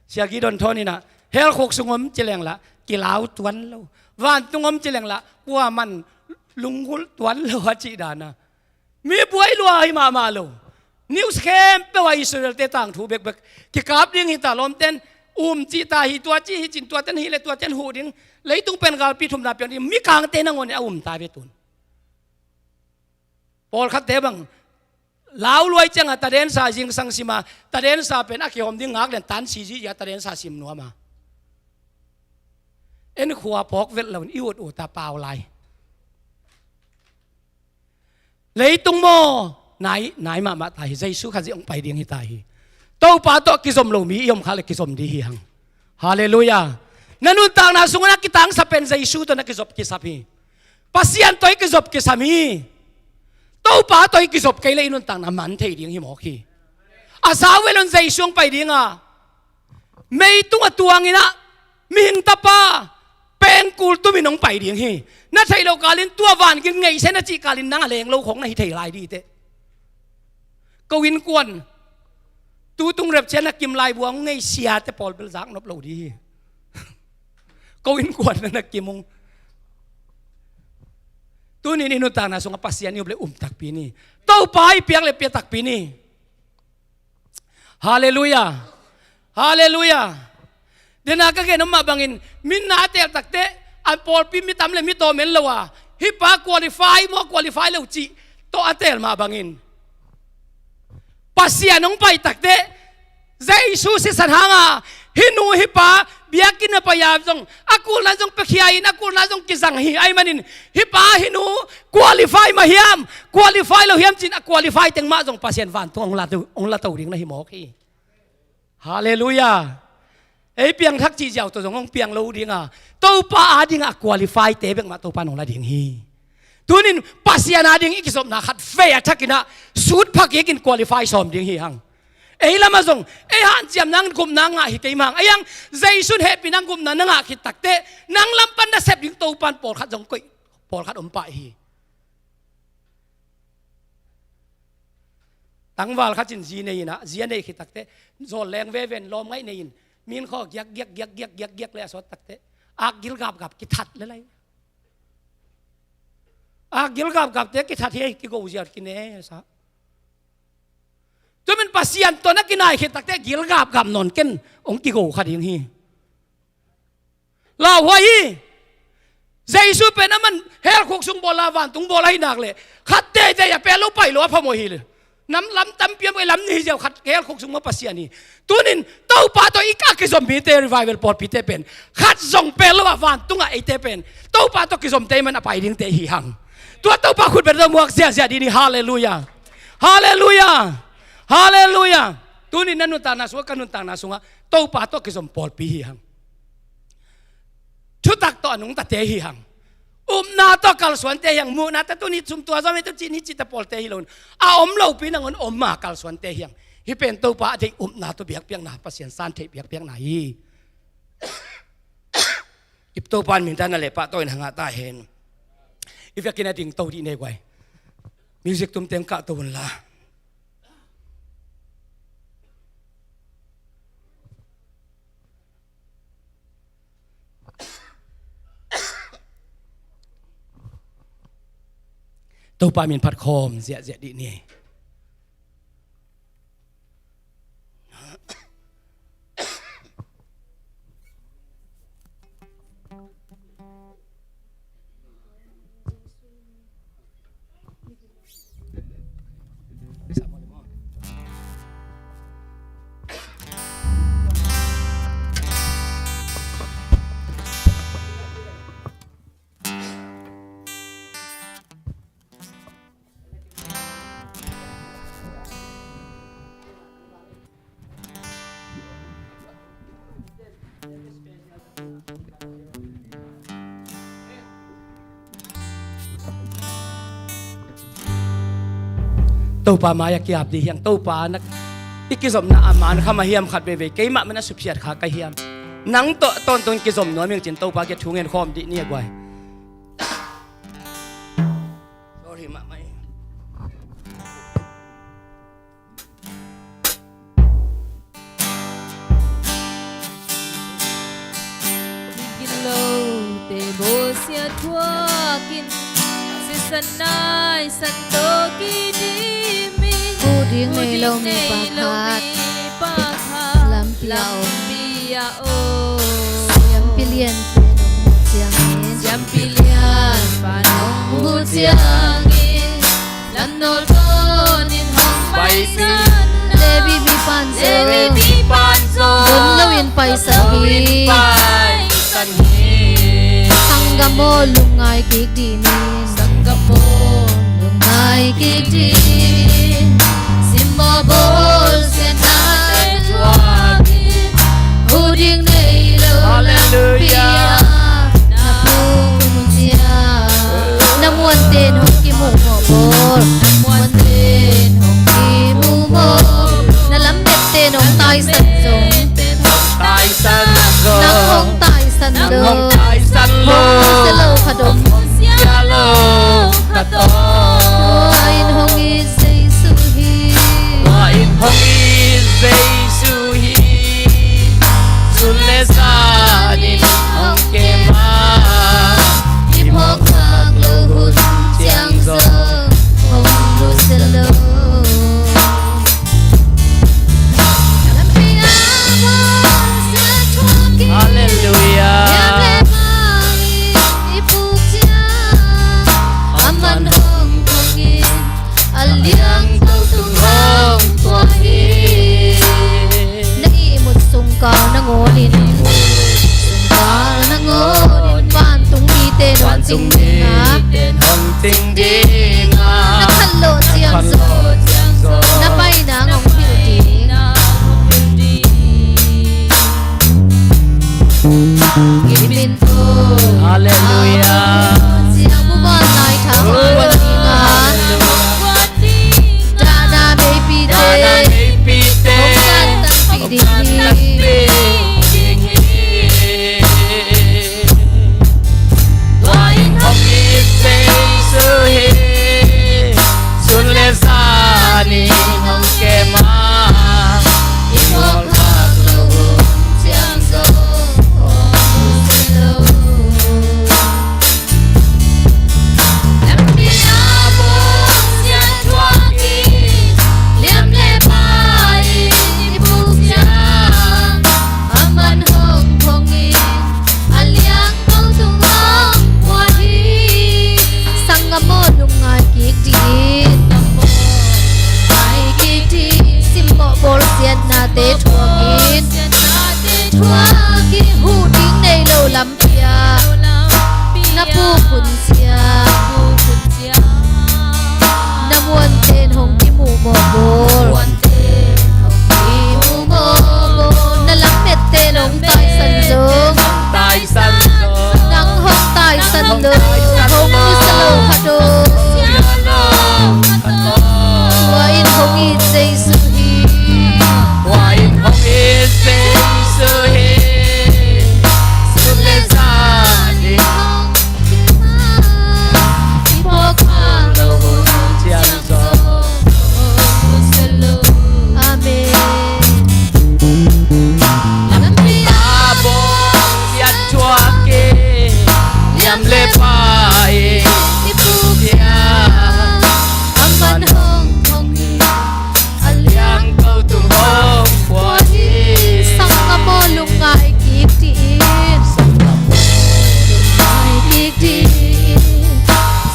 sia Gideon thawn inah hell khuk sung om ci lenglah kilau tuan lo, vantung om ci lenglah kuaman lunggulh tuan lo a cih dana. Mi buai lua hi mahmah lo. News khempeuh ah Israelte tangthu bekbek kikap ding hi ta, lawmten um cih ta hi, tua cih hi cin, tuaten hi le tuaten huh ding. Leitung pen galpi thumna piang ding, mikangte nangawn in a um ta ve tun. Pawlkhatte bang lau luai cianga tadensa zingsang sima, tadensa pen a kihawm ding ngak len tan si zia tadensa sim nuama. En khua pawk velh loin i ut uta pau lai. Leitung maw, nai, nai mahmah ta hi, Jesu khat zia hong pai ding hi ta hi. Topa tawh kizom lo mi i om kha le kizom di hi hang. Halleluiah. Na nuntakna sungah na kitangsa pen Jesu tawh na kizop kisap hi. Pasian tawh i kizop kisam hi. Topa tawh i kizop kei le i nuntakna man thei ding hi mawk hi. A sau velon Jesu hong pai dinga meitung a tuanginah mihing tapa pengkul tumin hong pai ding hi. Na theih loh kalin tua vangik ngeihsia na cih kalin nang a leng lo khong na hi thei lai dih teh. Ko innkuan tutung repcia na kim laibu a hong ngeihsiate pawl bel zaknop lo dih hi. Ko innkuan na na kim hong. Tunin i nuntakna sungah Pasian i up le um takpi ni. Topa i piak le pia takpi ni. Halleluiah. Halleluiah. Dena ka gen om mah bangin min na a tel takte an pawlpi mi tam le mi tawm en lo a, hih pa qualify maw qualify lo cih tawh a tel mah bangin Pasian hong pai takte Jesu sisan hanga hih nu hih pa biakinn a pai a zong a kulna zong piakhia in a kulna zong kizang hi. Ahih manin hih pa hih nu qualify mah hiam, qualify lo hiam cin a qualify teng mah zong Pasian vantung hong la to, hong la to ding na hi mawk hi. Halleluiah. Ei piangthak cih ziau tawh zong hong piang lo dinga Topa adinga a qualify te bek mah Topa nong la ding hi. Tunin Pasian ading i kizopna khat vei a thakinah sut phakikin qualify sawm ding hi hang. Ei lamah zong ei hanciam nang gupna ngah hi kei mang. Ei ang Jesu in hehpih nang gupna na ngah khit takteh nang lam pan na sep ding Topa in pawlkhat zong koih, pawlkhat om pah hi. Tangval khat in zi nei in ah, zi a neih khit takteh zawl leng veve in lawm ngaih nei in min khaw giak giak giak giak giak giak le a sawt takteh ak gil gapgap kithat le lai. Ak gil gapgapte kithat hi, kigo zia kine sa. Tumin Pasian tawh na kinai khit takteh gil gapgap nawn ken hong kigo kha ding hi. Lauhuai hi. Jesu pen aman hell khuk sung bawl a vantung bawl ahi nak leh khat teitei a pel lo pai lo a phamawh hi le. Nam lam tampi om kei, lam nih hi ziau khat hell khuk sung mah Pasian hi. Tunin Topa tawh i ka kizom mite, revival pawlpite pen khat zong pel lo a vantungah eite pen Topa tawh kizomte man a pai dingte hi hang. Tua Topa khut bel tawh muak ziahziah dih ni. Halleluiah. Halleluiah. Halleluiah. Tunin na nuntakna sungah, ka nuntakna sungah Topa tawh kizom pawlpi hi hang. Thutak tawh a nungtate hi hang. Upna tawh kalsuante hi hang. Muhna tawh tuni sum tua zom hi, tu cin hi cita pawlte hi lo in, a om lopi nangawn om a kalsuante hi hang. Hih pen Topa a deih upna tawh biakpiakna, Pasian san theih biakpiakna hi. I Topa in minthang a le pahtawi in hang a ta hen. I vekin a ding to dih nei guai. Music tumte hong kah to un la. Topa min phat khawm ziahziah dih ni. Topa mai-ah ki-ap dih hiang. Topa na i kizopna a man kha mah hiam, khat veivei keimah man a suphiat kha ka hiam. Nang tawh tawntung kizom nuam hiang cin Topa kiang thu ngen khawm dih ni a guai. Sorry mahmah. Ginlote bawlsia thuakin sisan naisan tawh kidimin, uh ding nei lo mi pakhat lampi a om. Siampi lian pen hong huh ciangin, siampi lian pan hong huh ciangin, lam nawl tawnin hong paisan. Levi mi pan zo, Levi mi pan zo, dun loin paisan hi. Sanggam aw, lungngai kik dih ni. Sanggam aw, lungngai kik dih ni. Simmawh bawlsia nai thuakin, uh ding nei lo. Halleluiah. Lampi ah na pung ciang, na muanten hong kimu mawh bawl. Na muanten hong kimu mawh. Na lambetten hong taisan zong. Taisan zong. Nang hong taisan lo. Nang hong taisan lo. Hong sia lo khat om. Hong sia lo khat om. Tua in hong it Jesu hi. Tua in hong it Jesu hi. Sun le zan in hong kem a, i mawk khak loh hun ciang zong hong nusia lo. Halleluiah. Na ihmut sungkal nangawn in, sungkal nangawn in vantung mite nawncing ding a, na khanlawh ciang zong na paina hong hilh ding. Halleluiah. Siang buban lai tha hong kuan ding a, dahna meipite, dahna meipite, Hong taisan lo, hong taisan lo khat aw. Tua in hong it Jesu hi. Tua in hong it Jesu hi. Sun le zan in hong it. I phawk khak loh hun ciang zong. Amen. Lampi ah bawng siat thuak in, liam le pai in i puk ciang, aman hong hong hi, a liang ko tung hong pua hi. Sanggam aw, lungngai kik dih in. Sanggam aw, lungngai kik dih in.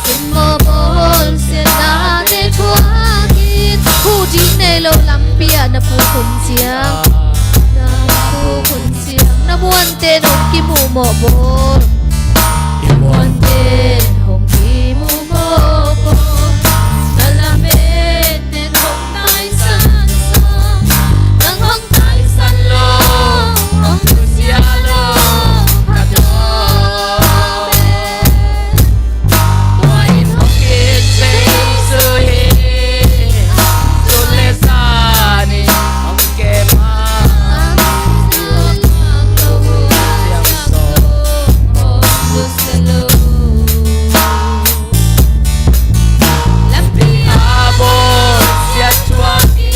Sin maw bawl siatnate thuak in. Huh ding nei lo lampi ah na puk hun ciang, na puk hun ciang, na muanten hong kimuh mawh bawl. I muanten hong kimuh mawh bawl. Na lametten hong taisan sawm. Nang hong taisan lo, hong nusia lo khat aw. Tua in hong it Jesu hi. Sun le zan in hong kem a, siang sawm. Lampi ah bawng siat thuak in,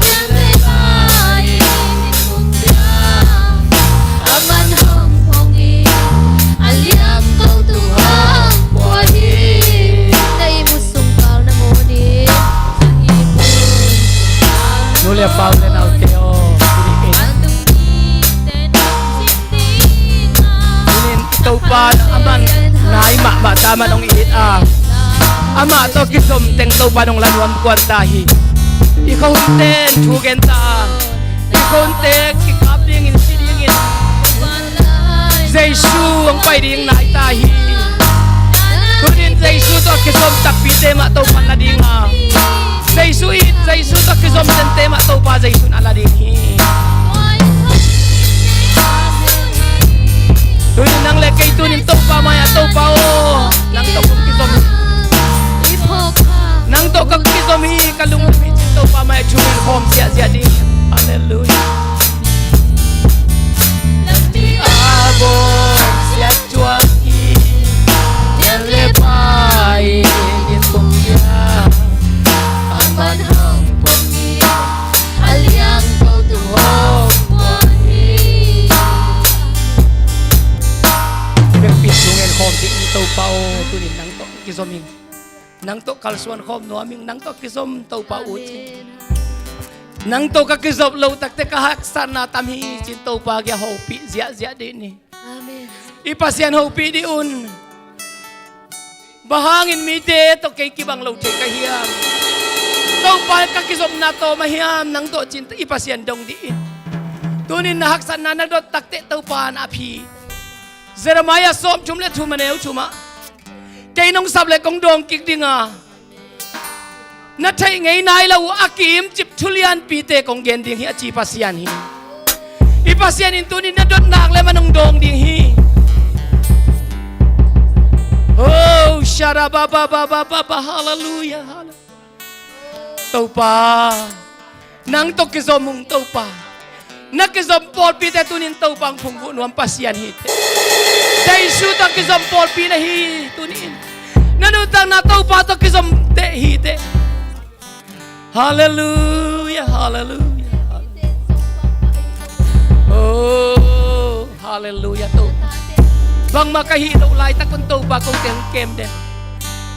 liam le pai in i puk ciang, aman hong hong hi, a liang ko tung hong pua hi. Na ihmut sung kal nangawn in. Nu le pa, u le naute aw, tuni in, tuni in i Topa aman ngai mahmah ta, aman hong it a, amah tawh kizom teng Topa in hong la nuam kuan ta hi. I khuahunten thu gen ta, i khuahunte kikap dingin, si dingin Jesu hong pai ding nai ta hi. Tuni in Jesu tawh kizom takpite mah Topa in la ding a, Jesu it, Jesu tawh kizom tente mah Topa Jesu in a la ding hi. Tuni in nang le kei tuni in Topa mai-ah, Topa aw, nang tawh kong kizom hi. Nang tawh ka kizom hi, ka lungdam hi, ci-in Topa mai-ah thungen khawm ziahziah ding. Halleluiah. Lampi ah bawng siat thuak in, liam le pai in i puk ciang, aman hong hong hi, a liang ko tung hong pua hi. Vekpi thungen khawm ding hi Topa aw, tuni in nang tawh kizom ing. Nang tawh kalsuan khawm nuam ing, nang tawh kizom Topa ut ing. Nang tawh ka kizop loh takteh ka haksatna tam hi, ci-in Topa kiang hopih ziahziah dih ni. Amen. I Pasian hopih dih un. Bang hangin mite tawh kei kibang lo thei ka hiam? Topa ka kizopna tawm ahi hiam, nang tawh ci-in i Pasian dong dih in. Tuni in na haksatna na dot takteh Topa in a phi. Jeremiah sawmthum le thum a neu thum ah, kei nong sap leh kong dawng kik ding a, na theih ngei nai lo uh a kiimcip thu lianpite kong gen ding hi, a ci Pasian hi. I Pasian in tuni in na dot nak leh aman hong dawng ding hi. Oh, sharabababababa, halleluiah, halleluiah. Topa, nang tawh kizom ung Topa. Na kizom pawlpite tuni in Topa hong phungvuh nuam Pasian hi teh. Jesu tawh kizom pawlpi na hi tuni in. Na nuntakna Topa tawh kizom teh hi teh. Halleluiah, halleluiah, halleluiah. Oh, halleluiah, Topa. Bangmah ka hih loh laitak un Topa kong teng kem den.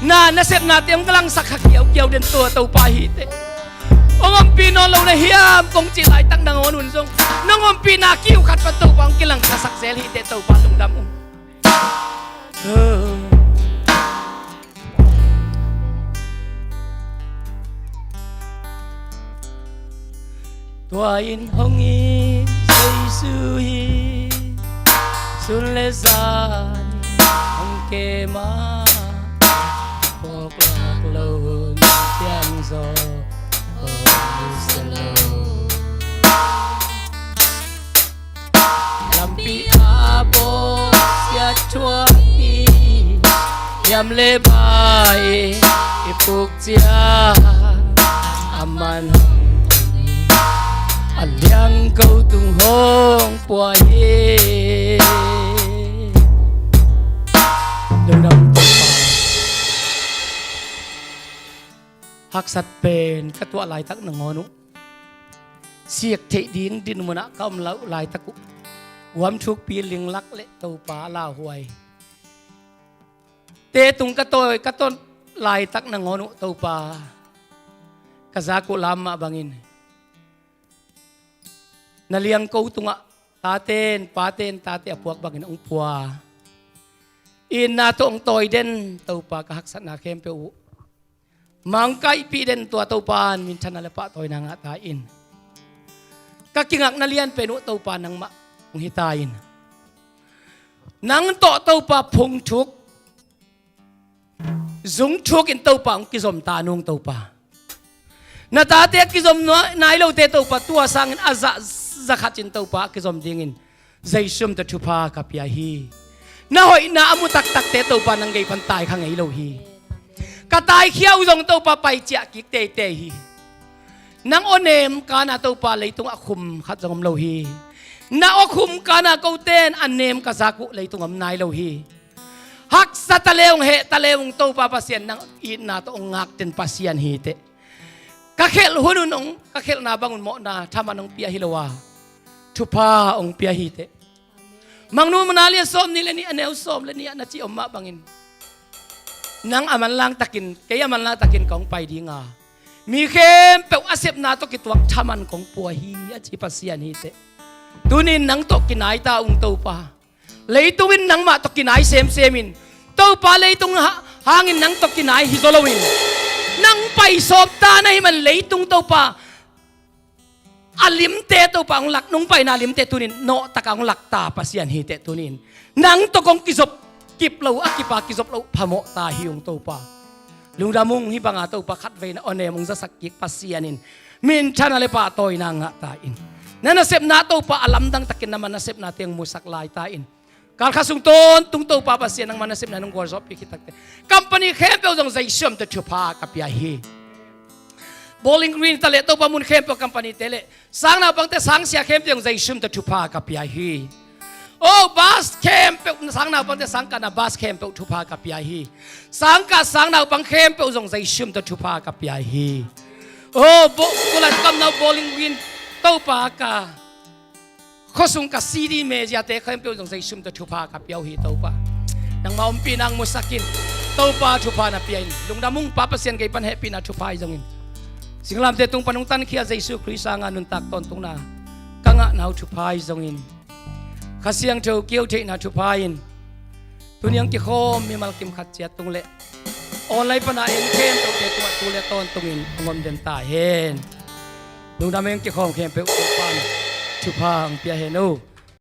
Na, na sepnate hong ka langsak kha kiaukiau den, tua Topa hi teh. Hong ompih nawn lo na hiam kong cih laitak nangawn un zong, nong ompihna kiu khat pan Topa hong kilangkhasak zel hi teh, Topa lungdam ung. Tua in hong it Jesu hi, sun le zan hong kem a, phawk lak lo hun ciang zaw hong nusia lo. Lampi ah bawng siat thuak hi, Hiam le bai i puk cia a man hong a liang ko tung hong pua hi. Lungdam Topa. Haksat pen ka tuah laitak nangawn uh, sik theih ding din munah ka om loh laitak uh, guam thukpi linglak le Topa lauhuai te tung ka tawi ka tawn laitak nangawn uh Topa, ka zak uh lam mah bangin na liang ko tungah taten paten tate a puak bangin hong pua. Itna tawh hong tawi den Topa, ka haksatna khempeuh uh mangkaihpih den. Tua Topa in minthanna le pahtawina ngah ta in. Ka kingakna lianpen uh Topa nangmah hong hi ta in. Nang tawh Topa phungthuk zungthuk in Topa hong kizom ta nung Topa. Na tate a kizom nai lote Topa, tua sangin a zah zakhat in Topa a kizom dingin Jesu min tawh thupha ka pia hi. Na hoihna a mu taktakte Topa, nang gei pan taikhia ngei lo hi. Ka taikhia uh zong Topa pai ciah kik teitei hi. Nang aw nem kana Topa leitung a khum khat zong om lo hi. Na aw khum kana koten a nem ka zak uh leitung om nai lo hi. Haksa ta le ung, heh ta le ung, Topa Pasian nang itna tawh ung ngak den Pasian hi teh. Ka khelh hun un ung, ka khelhna bang un mawhna thaman ung pia hi lo a, thupha ung pia hi teh. Mangnu muna lia sawm nih le nih a neu sawm le nih ah na ci om mah bangin, nang a manlang takin, kei a manlang takin ka ung pai ding a, mi khempeuh a sepna tawh kituak thaman kong pua hi a ci Pasian hi teh. Tunin nang tawh kinai ta ung Topa. Leitung in nangmah tawh kinai semsem in. Topa leitung ha-, hangin nang tawh kinai hi zaw loin, nang pai sawm ta na hi man leitung Topa a limte Topa hong lak, nong paina limte tunin nawhtaka hong lak ta Pasian hi teh tunin. Nang tawh kong kizop kip lo, a kipa kizop lo phamawh ta hi ung Topa. Lungdam ung, hih banga Topa khatvei na aw nem hong zasak kik Pasian in minthanna le pahtawina ngah ta in. Na nasepna Topa a lamdang takin na man nasepna teng musak lai ta in. Kalkha sung tawntung Topa Pasian nangma nasepna nong gualzawhpih khit takte, company khempeuh zong Jesu min tawh thupha ka pia hi. Bowling Green ta le Topa mun khempeuh company te le sang naupangte sangsia khempeuh zong Jesu min tawh thupha ka pia hi. Oh, bus khempeuh, sang naupangte sangkahna bus khempeuh thupha ka pia hi. Sangkah sang naupang khempeuh zong Jesu min tawh thupha ka pia hi. Oh, bo-, kulat kamnau Bowling Green Topa ka khuasung ka C D media te khempeuh zong Jesu min tawh thupha ka pia uh hi Topa. Nangma ompihna hong musakin Topa thupha na pia in. Lungdam ung Pa Pasian, gei pan hehpihna thupha hi zongin, singlamteh tung pan hong tankhia Jesu Khrist sanga nuntak tawntungna ka ngahna uh thupha hi zongin, Kha Siangtho kiho theihna thupha in tuni hong kikhawm mimal kim khat ciat tung le online pana en khempeuhte tungah tu le tawntungin hong om den ta hen. Lungdam eng kikhawm khempeuh Topa in thupha hong pia hen uh.